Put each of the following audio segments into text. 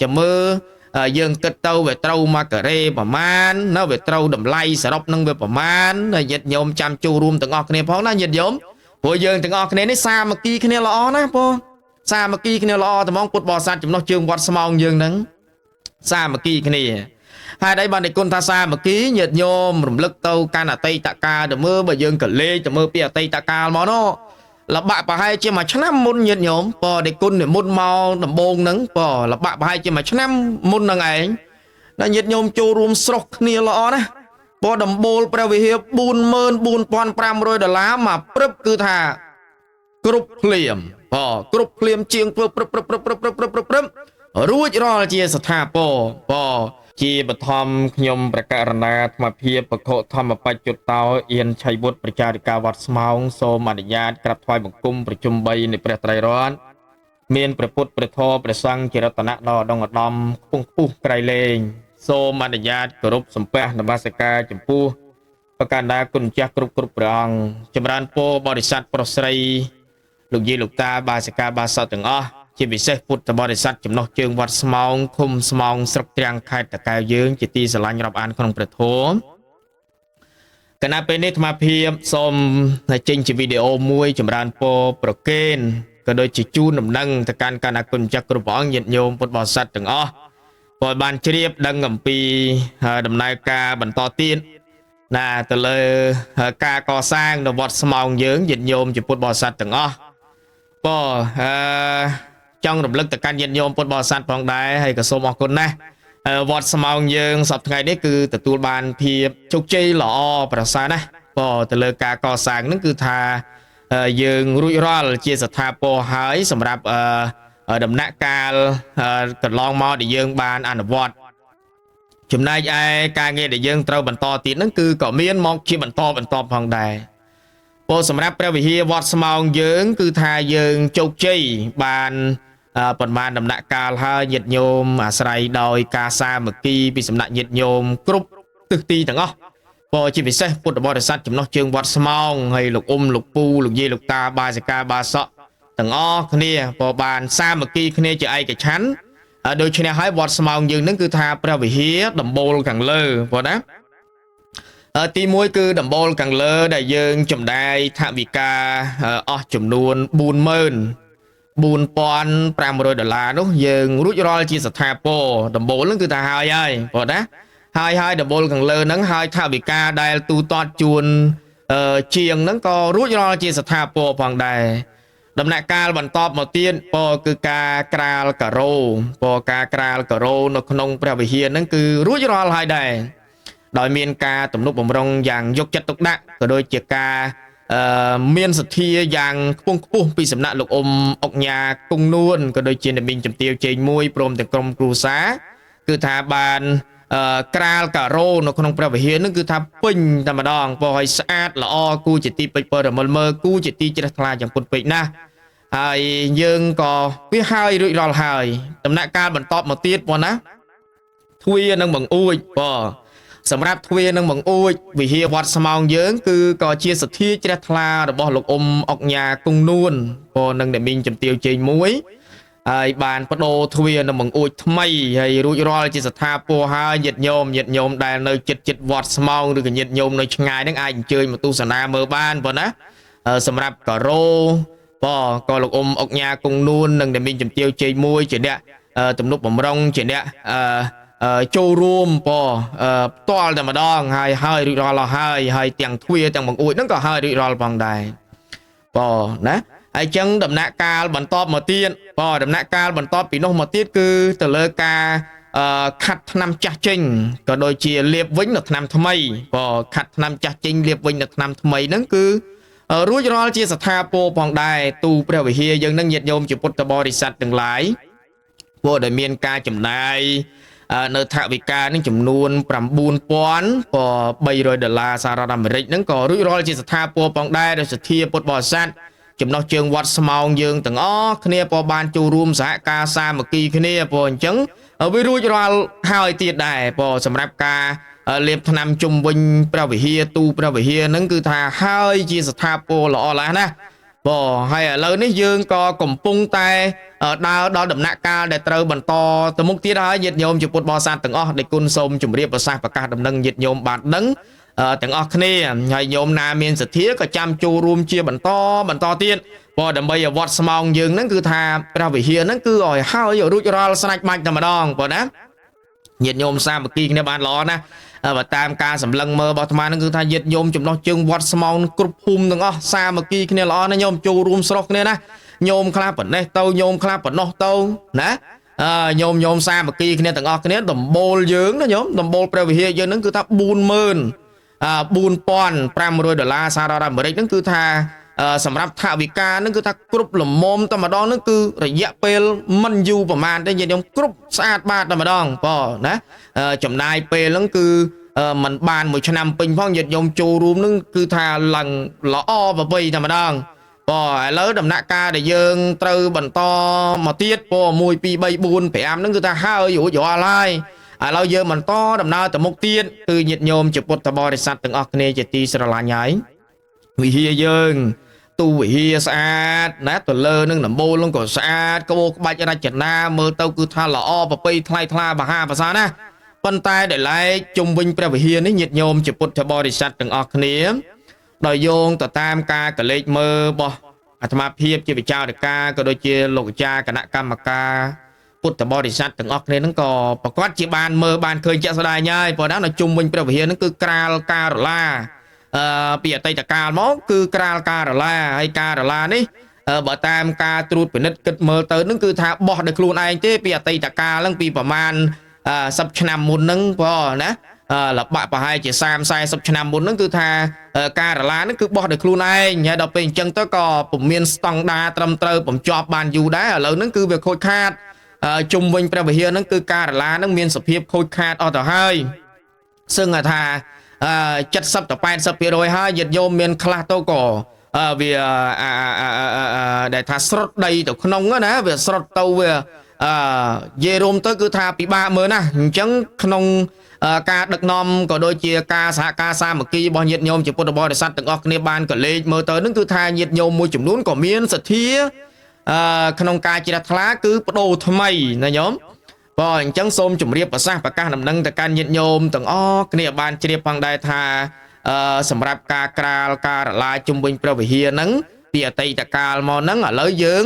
ចាំមើលយើងគិតទៅវាត្រូវមកការ៉េប្រមាណណាវាត្រូវតម្លៃសរុបនឹងវាប្រមាណញាតិញោមចាំចូលរួមទាំងអស់គ្នាផងណាញាតិញោមព្រោះយើងទាំងអស់គ្នានេះសាមគ្គីគ្នាល្អណាស់បងសាមគ្គីគ្នាល្អត្មងពុទ្ធបរិស័ទចំណុះជើងវត្តស្មោងយើងហ្នឹងសាមគ្គីគ្នាហើយអីបានឯគុណថាសាមគ្គីញាតិញោមរំលឹកទៅកាន់អតីតកាលទៅមើលបើយើងកលេចទៅមើលពីអតីតកាលមកនោះលបាក់ប្រហែលជាមួយឆ្នាំមុនញាតិញោមបើឯគុណនិមន្តមកដំបងហ្នឹងបើលបាក់ប្រហែលជាមួយឆ្នាំមុនហ្នឹងឯងណាញាតិញោមចូលរួមស្រុះគ្នាល្អណាស់បើដំបូលព្រះវិហារ44500ដុល្លារមកព្រឹបគឺថាគ្រប់ភ្លាមបើគ្រប់ភ្លាមជាងធ្វើព្រឹបព្រឹបព្រឹបព្រឹបព្រឹបព្រឹបព្រឹបព្រឹបរួចរាល់ជាស្ថាពរបើជាបឋមខ្ញុំប្រកាសណាអាត្មាភាពបខុធម្មបច្ចុតោអៀនឆៃវុឌ្ឍប្រជារិកាវត្តស្មោងសូមអនុញ្ញាតក្រាបថ្វាយបង្គំប្រជុំ3នៃព្រះត្រៃរតន៍មានព្រះពុទ្ធព្រះធម៌ព្រះសង្ឃជារតនៈដ៏ឧត្តមឧត្តមខ្ពង់ខ្ពស់ក្រៃលែងសូមអនុញ្ញាតគោរពសំពះនមស្ការចំពោះប្រកាសណាគុណម្ចាស់គ្រប់គ្រប់ព្រះអង្គចម្រើនពរបរិស័ទប្រុសស្រីលោកយាយលោកតាបាសិកាបាសកទាំងអស់ជាពិសេសពុទ្ធបរិស័ទចំណុះជើងវត្តស្មោងឃុំស្មោងស្រុកទ្រាំងខេត្តតាកែវយើងជាទីស្រឡាញ់រាប់អានក្នុងព្រះធម៌គណៈពេលនេះអាត្មាភាពសូមចេញជាវីដេអូមួយចម្រើនពរប្រកេនក៏ដូចជាជូនដំណឹងទៅកាន់កណ្ដាគុណចាស់គ្រប់ព្រះអង្គញាតិញោមពុទ្ធបរិស័ទទាំងអស់ក៏បានជ្រាបដឹងអំពីដំណើរការបន្តទៀតណាទៅលើការកសាងនៅវត្តស្មោងយើងញាតិញោមជាពុទ្ធបរិស័ទទាំងអស់បើអឺចង់រំលឹកទៅកាន់ញាតិញោមពុទ្ធបរិស័ទផងដែរហើយក៏សូមអរគុណណាស់វត្តស្មោងយើងសប្តាហ៍ថ្ងៃនេះគឺទទួលបានភាពជោគជ័យល្អប្រសើរណាស់បើទៅលើការកសាងហ្នឹងគឺថាយើងរួចរាល់ជាស្ថាពរហើយសម្រាប់ដំណាក់កាលកន្លងមកដែលយើងបានអនុវត្តចំណែកឯការងារដែលយើងត្រូវបន្តទៀតហ្នឹងគឺក៏មានមកជាបន្តបន្តផងដែរពោលសម្រាប់ព្រះវិហារវត្តស្មោងយើងគឺថាយើងជោគជ័យបានប៉ុន្មានដំណាក់កាលហើយញាតិញោមអាស្រ័យដោយការសាមគ្គីពីសំណាក់ញាតិញោមគ្រប់ទិសទីទាំងអស់បើជាពិសេសពុទ្ធបរិស័ទចំណុះជើងវត្តស្មោងហើយលោកអ៊ំលោកពូលោកយាយលោកតាបាសិកាបាសកទាំងអស់គ្នាបើបានសាមគ្គីគ្នាជាឯកច្ឆន្ទដូច្នេះហើយវត្តស្មោងយើងនឹងគឺថាព្រះវិហារដំបូលខាងលើបងណាទី1គឺដំបូលខាងលើដែលយើងចំណាយថវិកាអស់ចំនួន44500ដុល្លារនោះយើងរួចរាល់ជាស្ថាពរដំបូលហ្នឹងគឺថាហើយហើយបងណាហើយហើយដំបូលខាងលើហ្នឹងហើយថវិកាដែលទូទាត់ជួនជាងហ្នឹងក៏រួចរាល់ជាស្ថាពរផងដែរដំណាក់កាលបន្តមកទៀតពគឺការក្រាលការ៉ូពការក្រាលការ៉ូនៅក្នុងព្រះវិហារហ្នឹងគឺរួចរាល់ហើយដែរដោយមានការទំនុកបំរុងយ៉ាងយកចិត្តទុកដាក់ក៏ដូចជាការមានសទ្ធាយ៉ាងខ្ពង់ខ្ពស់ពីសំណាក់លោកអ៊ំអុកញ៉ាគង់នួនក៏ដូចជាអ្នកមីងជំទាវជេងមួយព្រមទាំងក្រុមគ្រួសារគឺថាបានក្រាលការ៉ូនៅក្នុងព្រះវិហារនឹងគឺថាពេញតែម្ដងពោឲ្យស្អាតល្អគូជាទីពេចបរមលមើគូជាទីជ្រះថ្លាយ៉ាងពុតពេកណាស់ហើយយើងក៏វាហើយរួចរាល់ហើយដំណាក់កាលបន្តមកទៀតបងណាទ្វារនិងបង្អួចបងសម្រាប់ទ្វារនិងបង្អួចវិហារវត្តស្មោងយើងគឺក៏ជាសទ្ធាជ្រះថ្លារបស់លោកអ៊ំអុកញ៉ាគង់នួនបងនិងអ្នកមីងជំទាវជេងមួយហើយបានបដូរទ្វារនិងបង្អួចថ្មីហើយរួចរាល់ជាស្ថាពរហើយញាតិញោមញាតិញោមដែលនៅចិត្តចិត្តវត្តស្មោងឬក៏ញាតិញោមនៅឆ្ងាយហ្នឹងអាចអញ្ជើញមកទស្សនាមើលបានបងណាសម្រាប់ការ៉ូបងក៏លោកអ៊ំអុកញ៉ាគង់នួននិងអ្នកមីងជំទាវជេងមួយជាអ្នកទំនុកបំរុងជាអ្នកចូលរួមពផ្ទាល់តែម្ដងហើយហើយរួចរាល់អស់ហើយហើយទាំងទ្វារទាំងបង្អួចហ្នឹងក៏ហើយរួចរាល់ផងដែរបងណាហើយចឹងដំណាក់កាលបន្តមកទៀតបងដំណាក់កាលបន្តពីនោះមកទៀតគឺទៅលើការខាត់ថ្នាំចាស់ចេញក៏ដូចជាលាបវិញនៅថ្នាំថ្មីបងខាត់ថ្នាំចាស់ចេញលាបវិញនៅថ្នាំថ្មីហ្នឹងគឺរួចរាល់ជាស្ថាពរផងដែរទូព្រះវិហារយើងនឹងញាតិញោមជាពុទ្ធបរិស័ទទាំងឡាយពួកដែលមានការចំណាយនៅថវិកានឹងចំនួន9300ដុល្លារសហរដ្ឋអាមេរិកហ្នឹងក៏រួចរាល់ជាស្ថាពរផងដែរដោយសទ្ធាពុទ្ធបរិស័ទចំណុះជើងវត្តស្មោងយើងទាំងអស់គ្នាក៏បានចូលរួមសហការសាមគ្គីគ្នាព្រោះអញ្ចឹងវារួចរាល់ហើយទៀតដែរព្រោះសម្រាប់ការលាបថ្នាំជុំវិញព្រះវិហារទូព្រះវិហារហ្នឹងគឺថាហើយជាស្ថាពរល្អឡាស់ណា បងហើយឥឡូវនេះយើងក៏កំពុងតែដើរដល់ដំណាក់កាលដែលត្រូវបន្តទៅមុខទៀតហើយញាតិញោមជាពុទ្ធបរិស័ទទាំងអស់ដែលគុណសូមជម្រាបប្រសាសន៍ប្រកាសដំណឹងញាតិញោមបានដឹងទាំងអស់គ្នាហើយញោមណាមានសទ្ធាក៏ចាំចូលរួមជាបន្តបន្តទៀតព្រោះដើម្បីឲ្យវត្តស្មោងយើងហ្នឹងគឺថាព្រះវិហារហ្នឹងគឺឲ្យហើយរួចរាល់ស្នាច់បាច់តែម្ដងបងណាញាតិញោមសាមគ្គីគ្នាបានល្អណាស់បើតាមការសម្លឹងមើលរបស់អាត្មាហ្នឹងគឺថាញាតិញោមចំណោះជើងវត្តស្មោងគ្រប់ភូមិទាំងអស់សាមគ្គីគ្នាល្អណាស់ញោមចូលរួមស្រុះគ្នាណាញោមខ្លះប៉ុណ្ណេះទៅញោមខ្លះប៉ុណ្ណោះទៅណាអឺញោមញោមសាមគ្គីគ្នាទាំងអស់គ្នាដំបូលយើងណាញោមដំបូលព្រះវិហារយើងហ្នឹងគឺថា40000 4500ដុល្លារសហរដ្ឋអាមេរិកហ្នឹងគឺថាសម្រាប់ថវិកាហ្នឹងគឺថាគ្រប់លំមតែម្ដងហ្នឹងគឺរយៈពេលមិនយូរប្រហែលទេញាតិញោមគ្រប់ស្អាតបាតតែម្ដងបងណាចំណាយពេលហ្នឹងគឺมันបានមួយឆ្នាំពេញផងញាតិញោមចូលរួមហ្នឹងគឺថាឡើងល្អប្របីតែម្ដងបងឥឡូវដំណាក់កាលដែលយើងត្រូវបន្តមកទៀតព1 2 3 4 5ហ្នឹងគឺថាហើយរួចរាល់ហើយឥឡូវយើងបន្តដំណើរទៅមុខទៀតគឺញាតិញោមជាពុទ្ធបរិស័ទទាំងអស់គ្នាជាទីស្រឡាញ់ហើយវិហារយើងទូវិហារស្អាតណាទៅលើនឹងដំបូលនឹងក៏ស្អាតក្បូរក្បាច់រចនាមើលទៅគឺថាល្អប្រពៃថ្លៃថ្លាបហាភាសាណាប៉ុន្តែដែលឡែកជុំវិញព្រះវិហារនេះញាតិញោមជាពុទ្ធបរិស័ទទាំងអស់គ្នាដោយយោងទៅតាមការកលេចមើលរបស់អាត្មាភាពជាវិចារការក៏ដូចជាលោកអាចារ្យគណៈកម្មការពុទ្ធបរិស័ទទាំងអស់គ្នាហ្នឹងក៏ប្រកាសជាបានមើលបានឃើញជាក់ស្ដែងហើយព្រោះណានៅជុំវិញព្រះវិហារហ្នឹងគឺក្រាលការឡាពីអតីតកាលមកគឺក្រាលការឡាហើយការឡានេះបើតាមការត្រួតពិនិត្យគិតមើលទៅហ្នឹងគឺថាបោះដោយខ្លួនឯងទេពីអតីតកាលហ្នឹងពីប្រមាណ10ឆ្នាំមុនហ្នឹងបងណាលបាក់ប្រហែលជា30 40ឆ្នាំមុនហ្នឹងគឺថាការឡាហ្នឹងគឺបោះដោយខ្លួនឯងហើយដល់ពេលអញ្ចឹងទៅក៏ពុំមានស្តង់ដាត្រឹមត្រូវបំជាប់បានយូរដែរឥឡូវហ្នឹងគឺវាខូចខាតជុំវិញព្រះវិហារហ្នឹងគឺការឡាហ្នឹងមានសភាពខូចខាតអស់ទៅហើយសឹងថា70ទៅ80%ហើយញាតិញោមមានខ្លះទៅក៏វាដែលថាស្រុតដីទៅក្នុងណាវាស្រុតទៅវានិយាយរួមទៅគឺថាពិបាកមើលណាស់អញ្ចឹងក្នុងការដឹកនាំក៏ដូចជាការសហការសាមគ្គីរបស់ញាតិញោមជាពុទ្ធបរិស័ទទាំងអស់គ្នាបានកលេចមើលទៅនឹងគឺថាញាតិញោមមួយចំនួនក៏មានសទ្ធាក្នុងការជ្រះថ្លាគឺបដូរថ្មីណាញោមបងអញ្ចឹងសូមជម្រាបប្រសាសន៍ប្រកាសដំណឹងទៅកាន់ញាតិញោមទាំងអស់គ្នាបានជ្រាបផងដែរថាសម្រាប់ការក្រាលការរឡាយជុំវិញព្រះវិហារហ្នឹងពីអតីតកាលមកហ្នឹងឥឡូវយើង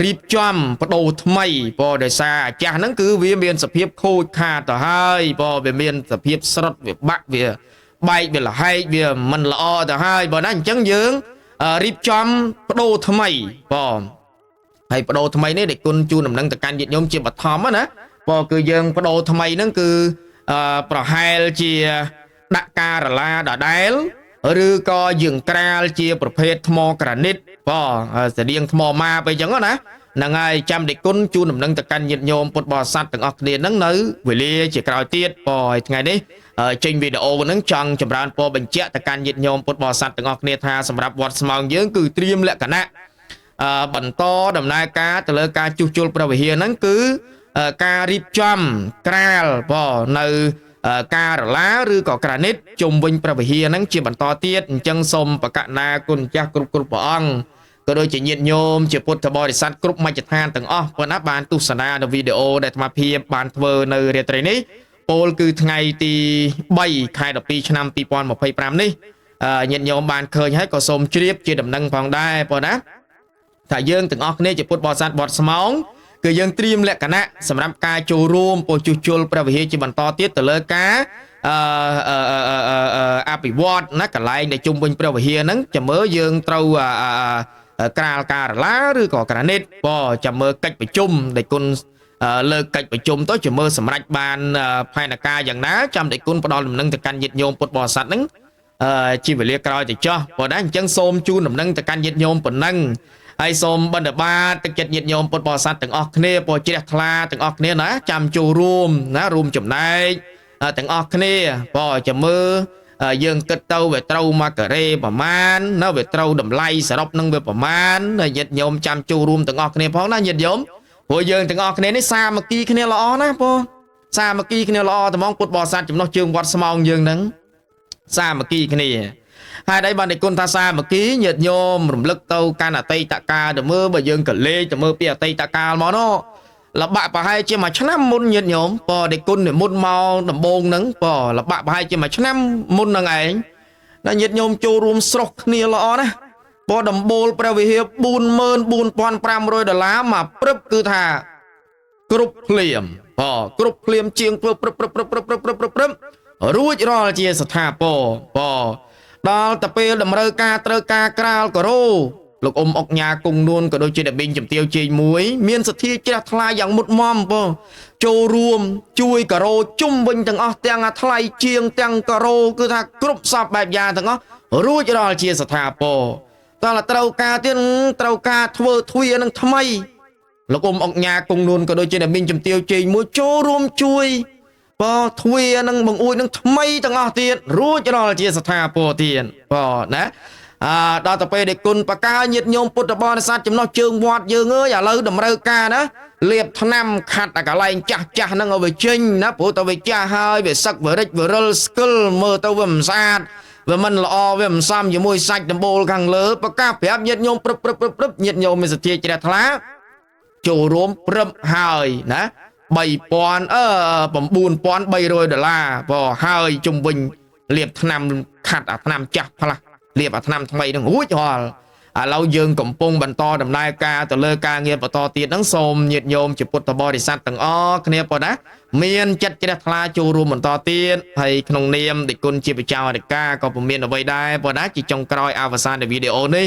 រៀបចំបដូរថ្មីព្រោះដោយសារអាចាស់ហ្នឹងគឺវាមានសភាពខូចខាតទៅហើយព្រោះវាមានសភាពស្រុតវាបាក់វាបែកវាលហែកវាមិនល្អទៅហើយបើណាអញ្ចឹងយើងរៀបចំបដូរថ្មីបងហើយបដូរថ្មីនេះដែលគុណជូនដំណឹងទៅកាន់ញាតិញោមជាបឋមណាព្រោះគឺយើងបដូរថ្មីហ្នឹងគឺប្រហែលជាដាក់ការរឡាដដែលឬក៏យើងក្រាលជាប្រភេទថ្មក្រានីតបងស្តៀងថ្មម៉ាបអីចឹងណាហ្នឹងហើយចាំដេគុណជូនដំណឹងទៅកាន់ញាតិញោមពុទ្ធបរិស័ទទាំងអស់គ្នាហ្នឹងនៅវេលាជាក្រោយទៀតបងហើយថ្ងៃនេះចេញវីដេអូហ្នឹងចង់ចម្រើនពរបញ្ជាក់ទៅកាន់ញាតិញោមពុទ្ធបរិស័ទទាំងអស់គ្នាថាសម្រាប់វត្តស្មោងយើងគឺត្រៀមលក្ខណៈបន្តដំណើរការទៅលើការជួសជុលព្រះវិហារហ្នឹងគឺការរៀបចំក្រាលបងនៅការរឡាឬក៏ក្រានីតជុំវិញព្រះវិហារហ្នឹងជាបន្តទៀតអញ្ចឹងសូមបកណាគុណម្ចាស់គ្រប់គ្រប់ព្រះអង្គក៏ដូចជាញាតិញោមជាពុទ្ធបរិស័ទគ្រប់មជ្ឈដ្ឋានទាំងអស់ប៉ុណ្ណាបានទស្សនានៅវីដេអូដែលអាត្មាភាពបានធ្វើនៅរាត្រីនេះពោលគឺថ្ងៃទី3ខែ12ឆ្នាំ2025នេះញាតិញោមបានឃើញហើយក៏សូមជ្រាបជាដំណឹងផងដែរប៉ុណ្ណាថាយើងទាំងអស់គ្នាជាពុទ្ធបរិស័ទវត្តស្មោងគឺយើងត្រៀមលក្ខណៈសម្រាប់ការចូលរួមពោជួសជុលព្រះវិហារជាបន្តទៀតទៅលើការអភិវឌ្ឍណាកន្លែងដែលជុំវិញព្រះវិហារហ្នឹងចាំមើលយើងត្រូវក្រាលការឡាឬក៏ក្រានីតបើចាំមើលកិច្ចប្រជុំដែលគុណលើកកិច្ចប្រជុំទៅចាំមើលសម្រេចបានផែនការយ៉ាងណាចាំដែលគុណផ្ដល់ដំណឹងទៅកាន់ញាតិញោមពុទ្ធបរិស័ទហ្នឹងជាវេលាក្រោយទៅចោះបើណាអញ្ចឹងសូមជូនដំណឹងទៅកាន់ញាតិញោមប៉ុណ្ណឹងហើយសូមបណ្ឌបាតទឹកចិត្តញាតិញោមពុទ្ធបរិស័ទទាំងអស់គ្នាពោជ្រះថ្លាទាំងអស់គ្នាណាចាំចូលរួមណារួមចំណែកទាំងអស់គ្នាបើចាំមើលយើងគិតទៅវាត្រូវមកការ៉េប្រមាណណាវាត្រូវតម្លៃសរុបនឹងវាប្រមាណញាតិញោមចាំចូលរួមទាំងអស់គ្នាផងណាញាតិញោមព្រោះយើងទាំងអស់គ្នានេះសាមគ្គីគ្នាល្អណាស់បងសាមគ្គីគ្នាល្អត្មងពុទ្ធបរិស័ទចំណុះជើងវត្តស្មោងយើងហ្នឹងសាមគ្គីគ្នា ហើយអីបានឯគុណថាសាមគ្គីញាតិញោមរំលឹកទៅកាន់អតីតកាលទៅមើលបើយើងក៏លេខទៅមើលពីអតីតកាលមកនោះលបាក់ប្រហែលជាមួយឆ្នាំមុនញាតិញោមបើដេគុណនិមន្តមកដំបងហ្នឹងបើលបាក់ប្រហែលជាមួយឆ្នាំមុនហ្នឹងឯងណាញាតិញោមចូលរួមស្រុះគ្នាល្អណាស់បើដំបូលព្រះវិហារ44500ដុល្លារមកព្រឹបគឺថាគ្រប់ភ្លាមបើគ្រប់ភ្លាមជាងធ្វើព្រឹបព្រឹបព្រឹបព្រឹបព្រឹបព្រឹបព្រឹបព្រឹបរួចរាល់ជាស្ថាពរបើដល់ទៅពេលតម្រូវការត្រូវការក្រាលការ៉ូលោកអ៊ំអុកញ៉ាគង់នួនក៏ដូចជាអ្នកប៊ីងជំទាវជេងមួយមានសទ្ធាជ្រះថ្លាយ៉ាងមុតមមបើចូលរួមជួយការ៉ូជុំវិញទាំងអស់ទាំងអាថ្លៃជាងទាំងការ៉ូគឺថាគ្រប់សពបែបយ៉ាងទាំងអស់រួចរាល់ជាស្ថាពរតើត្រូវការទៀតត្រូវការធ្វើទ្វារនឹងថ្មីលោកអ៊ំអុកញ៉ាគង់នួនក៏ដូចជាអ្នកប៊ីងជំទាវជេងមួយចូលរួមជួយបើទ្វារនឹងបង្អួចនឹងថ្មីទាំងអស់ទៀតរួចរាល់ជាស្ថាពរទៀតបើណាអាដល់ទៅពេលដែលគុណបកាញាតញោមពុទ្ធបរិស័ទចំណោះជើងវត្តយើងអើយឥឡូវតម្រូវការណាលាបថ្នាំខាត់អាកន្លែងចាស់ចាស់ហ្នឹងឲ្យវាចេញណាព្រោះតែវាចាស់ហើយវាសឹកវារិចវារិលស្កិលមើលទៅវាមិនស្អាតវាមិនល្អវាមិនសមជាមួយសាច់ដំបូលខាងលើប្រកាសប្រាប់ញាតញោមព្រឹបព្រឹបព្រឹបព្រឹបញាតញោមមានសទ្ធាជ្រះថ្លាចូលរួមព្រឹបហើយណា3000 9300ដុល្លារបើហើយជុំវិញលាបថ្នាំខាត់អាថ្នាំចាស់ផ្លាស់លាបអាថ្នាំថ្មីនឹងរួចរាល់ឥឡូវយើងកំពុងបន្តដំណើរការទៅលើការងារបន្តទៀតហ្នឹងសូមញាតិញោមជាពុទ្ធបរិស័ទទាំងអស់គ្នាប៉ុណ្ណាមានចិត្តជ្រះថ្លាចូលរួមបន្តទៀតហើយក្នុងនាមដេចគុណជាបច្ចោអធិការក៏ពុំមានអ្វីដែរប៉ុណ្ណាជាចុងក្រោយអវសាននៃវីដេអូនេះ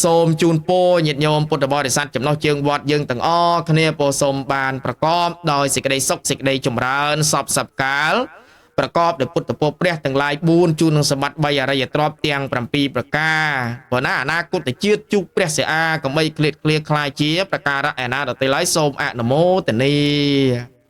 សូមជូនពរញាតិញោមពុទ្ធបរិស័ទចំណុះជើងវត្តយើងទាំងអស់គ្នាពោសូមបានប្រកបដោយសេចក្តីសុខសេចក្តីចម្រើនសពសពកាលប្រកបដោយពុទ្ធពរព្រះទាំងឡាយ4ជូននឹងសម្បត្តិ3អរិយទ្រព្យទាំង7ប្រការព្រោះណាអនាគតជាតិជួបព្រះសិអាកុំបីឃ្លាតឃ្លាខ្លាយជាប្រការៈឯណាដទៃឡើយសូមអនុមោទនា។